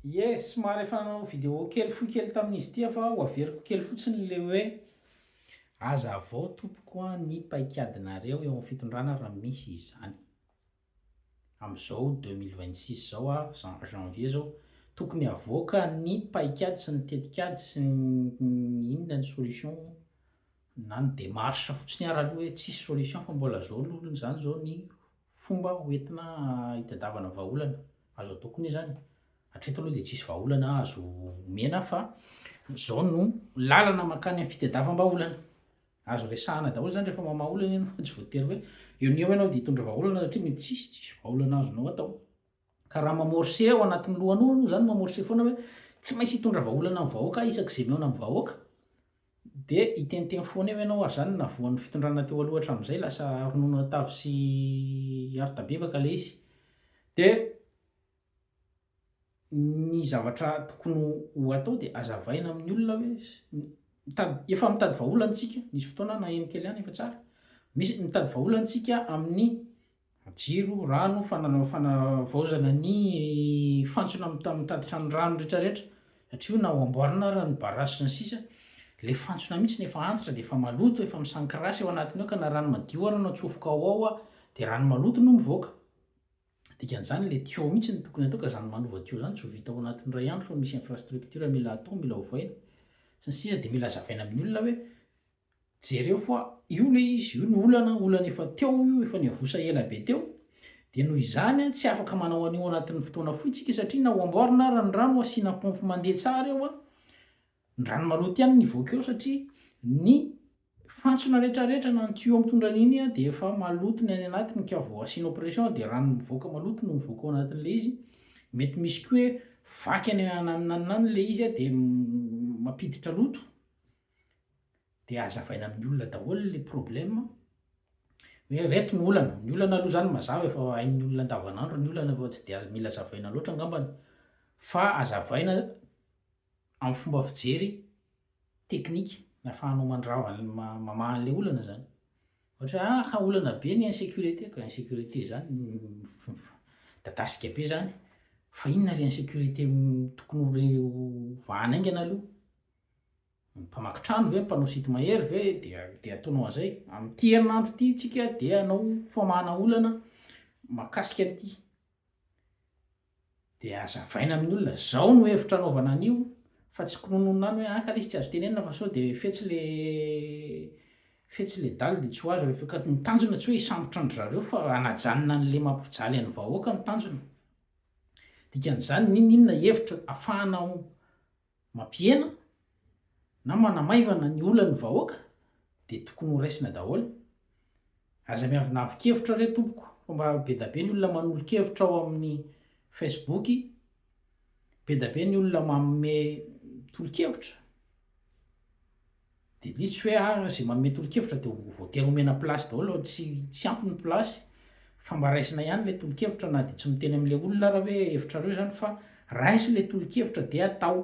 Ie, somary efa nanao vidéo kely fohy kely tamin'izy ity aho fa ho averiko kely fotsiny le hoe azavao tompoko a ny paikadinareo eo amin'ny fitondrana raha misy izany. Amin'izao 2026 izao a, janvier zao, tokony havoaka ny paikady sy ny tetikady sy ny inona ny solution na ny démarche fotsiny ara aloha hoe tsisy solution fa mbola zao aloha zany zao ny fomba ho entina hitadiavana vahaolana. Azo atao koa anie zany e. Hatreto aloha dia tsisy vahaolana azo omena fa zao no lalana mankany amin'ny fitadiavam-bahaolana. Azo resahana daholo zany rehefa mamaha olana ianao fa tsy voatery hoe eo no eo ianao dia hitondra vahaolana satria mety tsisy tsisy vahaolana azonao atao. Ka raha mamorcer ao anatin'ny lohanao aloha zany mamorcer foana hoe tsy maintsy hitondra vahaolana amin'ny vahoaka aho isak'izay mihaona amin'ny vahoaka Dia hiteniteny foana eo ianao ary izany no nahavoan'ny fitondrana teo aloha hatramin'izay, lasa ronono an-tavy sy aro-tabebaka ilay izy. Dia ny zavatra tokony ho atao dia hazavaina amin'ny olona hoe mitady, efa mitady vahaolana isika, nisy fotoana aho naheno kely ihany efa tsara, misy mitady vahaolana isika amin'ny Jiro, rano, fanavaozana ny fantsona mitatitra ny rano rehetra rehetra, satria io na ho amboarina ara ny barrage sy ny sisa, le fantsona mihitsy efa antitra dia efa maloto, efa misankrasy ao anatiny ao ka na rano madio ara no atsofoka ao ao dia rano maloto no mivoaka. Dikan'izany le tuyau mihitsy no tokony atao ka zany manova tuyau zany tsy ho vita ao anatin'ny iray andro fa misy infrastructure mila atao, mila ovaina sy ny sisa dia mila azavaina amin'ny olona hoe Jereo fa io le izy, io ny olana, olana efa teo io, efa niavosa ela be teo, dia noho izany an, tsy afaka manao an'io anatin'ny fotoana fohy tsika satria na ho amboarina ara ny rano asiana pompe mandeha tsara eo an, ny rano maloto ihany no hivoaka eo satria ny fantsona rehetra rehetra na ny tuyau mitondra an'iny an dia efa maloto ny any anatiny ka vao asianao pression dia rano mivoaka maloto no mivoaka ao anatin'ilay izy, mety misy koa hoe vaky any ananona any ilay izy an dia mampiditra loto. Dia hazavaina amin'ny olona daholo le problème hoe reto ny olana, ny olana aloha zany mazava efa hain'ny olona andavanandro ny olana fa tsy dia mila hazavaina loatra angambany fa hazavaina amin'ny fomba fijery teknika ahafahanao mandrava mamaha an'le olana zany. Ohatra hoe ah ka olana be ny insécurité ka insécurité zany midadasika be zany fa inona le insécurité tokony ho re- ho vahana haingana aloha? Ny mpamaky trano ve, mpanao sinto-mahery ve dia dia ataonao an'izay? Amin'ity herinandro ity tsika dia hanao famahana olana mahakasika an'ity. Dia hazavaina amin'ny olona, zao no hevitra anaovana an'io fa tsy konononona any hoe ah ka le izy tsy azo tenenina fa sao dia fetsy le fetsy le daly dia tsy ho azo rehefa ka ny tanjona tsy hoe hisambotra an-dry zareo fa hanajanona an'le mampijaly an'ny vahoaka ny tanjona. Dikan'izany n'inon'inona hevitra afahanao mampihena na manamaivana ny olan'ny vahoaka dia tokony ho raisina daholo. Aza miavonavon-kevitra re tompoko fa mba bedabe ny olona manolo-kevitra ao amin'ny Facebook, bedabe ny olona manome tolo-kevitra, dia ilay izy tsy hoe ah izay manome tolo-kevitra dia ho voatery homena place daholo, tsy tsy ampy ny place fa mba raisina ihany ilay tolo-kevitra na dia tsy miteny amin'ilay olona ara hoe hevitrareo izany fa raiso ilay tolo-kevitra dia atao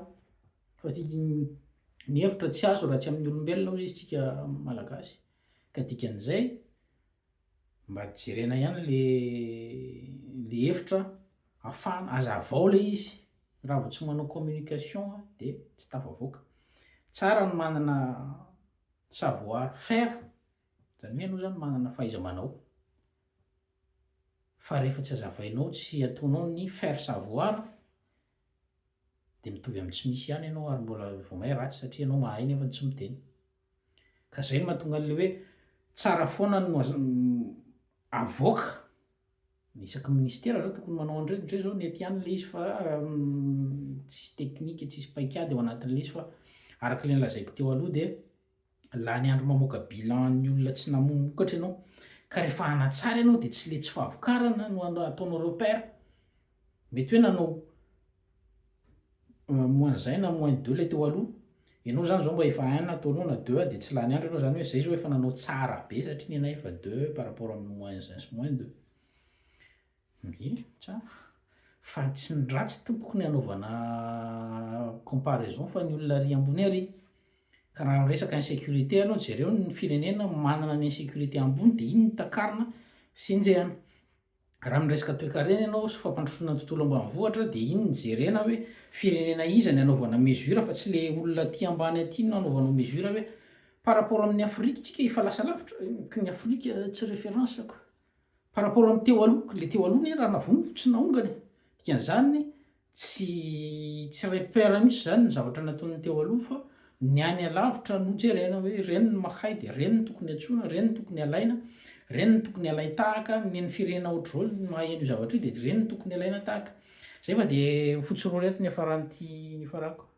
fa ny hevitra tsy azo raha tsy amin'ny olombelona hozy izy tsika malagasy ka dikan'izay mba jerena ihany le le hevitra afahana azavao le izy raha vao tsy manao communication dia tsy tafavoaka tsara ny manana savoir faire Izany hoe ianao izany manana fahaiza-manao, fa rehefa tsy azavainao, tsy ataonao ny faire savoir, dia mitovy amin'ny tsy misy ihany ianao ary mbola vao may ratsy satria ianao mahay nefa tsy miteny. Ka izay no mahatonga an'ilay hoe tsara foana no avoaka, ny isaky ny ministera zao tokony manao an'ireny, ndre zao nety ihany ilay izy fa tsisy teknika, tsisy paikady ao anatin'ilay izy fa araka ilay nolazaiko teo aloha dia Lany andro mamoaka bilan ny olona tsy namokatra ianao. Ka rehefa hanatsara ianao dia tsy le tsy fahavokarana no ataonao repère. Mety hoe nanao moins un na moins deux le teo aloha. Ianao zany zao mba efa un nataonao na deux dia tsy lany andro ianao zany hoe zay zao efa nanao tsara be satria ny anay efa deux par rapport amin'ny moins un sy moins deux. Ie, tsara. Fa tsy ny ratsy tompoko ny anaovana comparaison fa ny olona ary ambony ary. Ka raha miresaka insécurité aloha jereo ny firenena manana ny insécurité ambony dia iny no takarina sy enjehana. Raha miresaka toekarena ianao sy fampandrosoana ny tontolo ambanivohitra dia iny no jerena hoe firenena iza ny anaovana mesure fa tsy le olona aty ambany aty no anaovanao mesure hoe par rapport amin'ny Afrika tsika efa lasa lavitra, ny Afrika tsy référence ko, par rapport amin'ny teo aloha, le teo aloha anie raha navono tsy naongana e, dikan'izany Tsy tsy repère mihitsy zany ny zavatra nataon'ny teo aloha fa ny any alavitra no jerena hoe ireny no mahay dia ireny no tokony antsoina, ireny no tokony alaina, ireny no tokony alain-tahaka, ny an'ny firenena ohatr'izao no mahay an'io zavatra io dia ireny no tokony alaina tahaka. Zay fa dia fotsy roa ireto niafaran'ity niafarako.